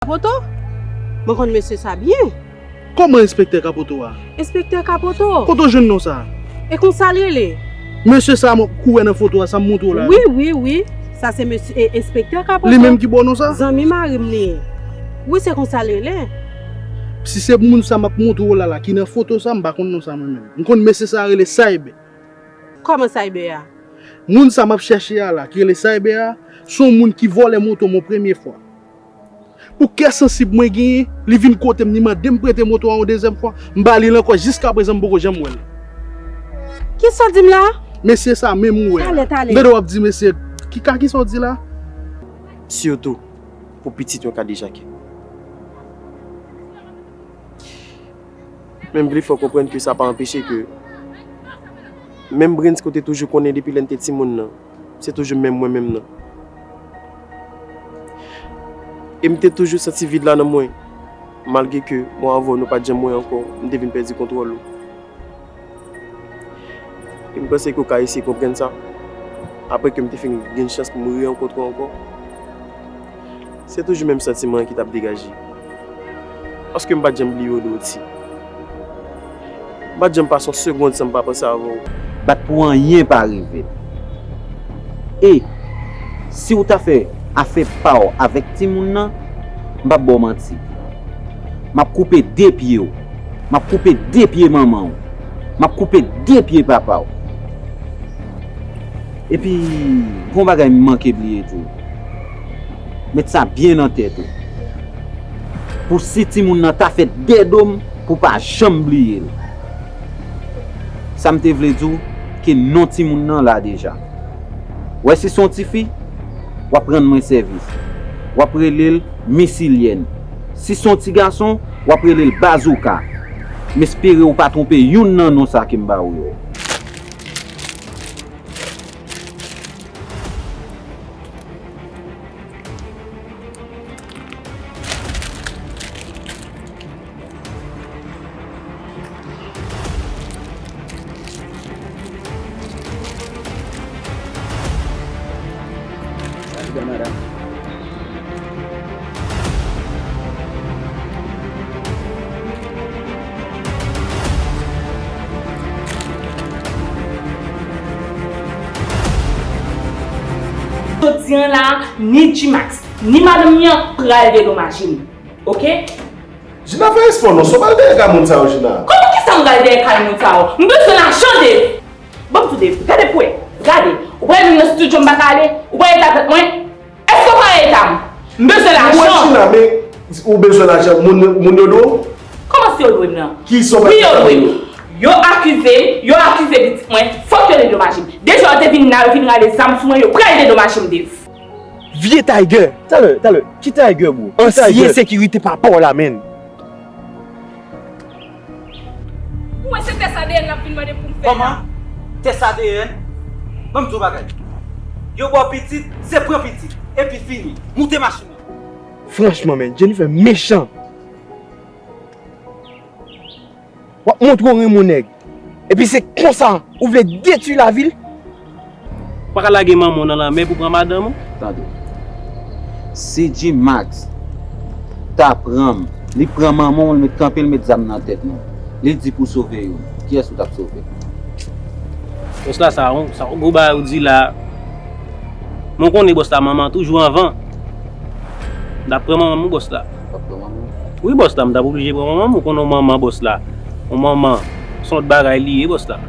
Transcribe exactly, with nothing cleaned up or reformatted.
Kapoto? Mwen konn mesye sa byen. Kòman enspektè Kapoto a? Enspektè Kapoto. Kote w jwenn non sa? E konsa l rele? Mesye sa m ap kouri nan foto a, sa m montre w la? Wi, wi, wi. Sa se mesye, e, enspektè Kapoto. Li menm ki ba w non sa? Zanmi mari m li ye. Wi, se konsa l rele. Si se moun sa m ap montre w la, la, ki nan foto sa, m pa konn non sa mwen menm. M konn mesye sa rele Cyber. Kòman Cyber a? Moun sa m ap chèche a la, ki rele Cyber a, se yon moun ki vòlè moto mwen premye fwa. Pou kè sansib mwen genyen, li vin kote m, li mande m prete moto a yon dezyèm fwa, m ba li l ankò, jiskaprezan m poko janm wè l. Kisa w di m la? Mesye sa menm ou wè a. Talè, talè. M tande w ap di mesye, ki ka kisa w di la? Sitou pou pitit yon kadejake. Men m vle fè w konprann ke sa pa anpeche ke menm Brens ke w te toujou konnen depi lè n te timoun nan, se toujou menm mwen menm nan. E m te toujou santi vid la nan mwen, malgre ke mwen avè w nou pa t janm wè ankò, m te vin pèdi kontwòl ou. E m panse ke w ka eseye konprann sa. Apre ke m te fin gen chans pou m rerankontre w ankò, se toujou menm santiman an ki t ap degaje. Paske m pa t janm bliye w, Dorothy. M pa t janm pase yon segonn san m pa panse avè w. Bat pou anyen pa rive m. E si w ta fè afè pa w avèk timoun nan, m p ap ba w manti. M ap koupe de pye w. M ap koupe de pye manman w. M ap koupe de pye papa w. Epi, gon bagay m manke bliye tou. Met sa byen nan tèt ou. Pou si timoun nan ta fèt dèyè do m, pou w pa janm bliye l. Sa m te vle di w, ke non timoun nan la deja. W wè si se yon tifi, w ap rann mwen sèvis. W ap rele l Misilyèn. Si se yon ti gason, w ap rele l Bazouka. M espere w pa twonpe youn nan non sa ke m ba w yo. Sa rive, madanm. Jodi a la, ni G-Max, ni madanm li an pral dedomaje m. Oke? Jina fè espò non, sa w pral dèyè kay moun sa yo, Jina? Kòman kisa m pral dèyè kay moun sa yo? M bezwen lajan, Dave. Ban m tou, Dave, gade pou wè. Gade, ou pa wè menm nan estidyo m pa ka ale? Ou pa wè eta tèt mwen? Èske w pa wè eta m? M bezwen lajan. Mwen, Jina, men ou bezwen lajan, moun, moun yo dwe w? Kòman si yo dwe m nan? Kisa w pral fè? Wi, yo dwe m. Yo akize m, yo akize pitit mwen, fòk yo dedomaje m. Deja yo te vin la, yo vin rale zam sou mwen, yo pral dedomaje m, Dave. Vye Tiger! Talè, talè, ki Tiger, bro? Ki Tiger? Ansyen sekirite papa w la, menn. Ou wè se tès A D N l ap vin mande pou m fè la. Kòman? Tès A D N? Ban m di w bagay. Yo ba w pitit, se pran pitit. Epi fini. Moute machin nan. Franchman, menn, Jennifer mechan. W ap montre w renmen yon nèg. Epi se konsa ou vle detwi lavi l? Ou pa ka lage manman w nan lanmè pou pran madanm ou? Tande. Si G-Max ta pran m, li pran manman w, li met kanpe, li met zam nan tèt nou. Li di pou sove youn. Kiyès ou t ap sove? Bòs la, sa yon, sa yon gwo bagay ou di la. Men w konnen bòs la, manman toujou anvan. M t ap pran manman m, wi, bòs la. W ap pran manman w? Wi, bòs la, m t ap oblije pran manman m. Ou konnen yon manman, bòs la. Yon manman, se yon lòt bagay li ye, bòs la.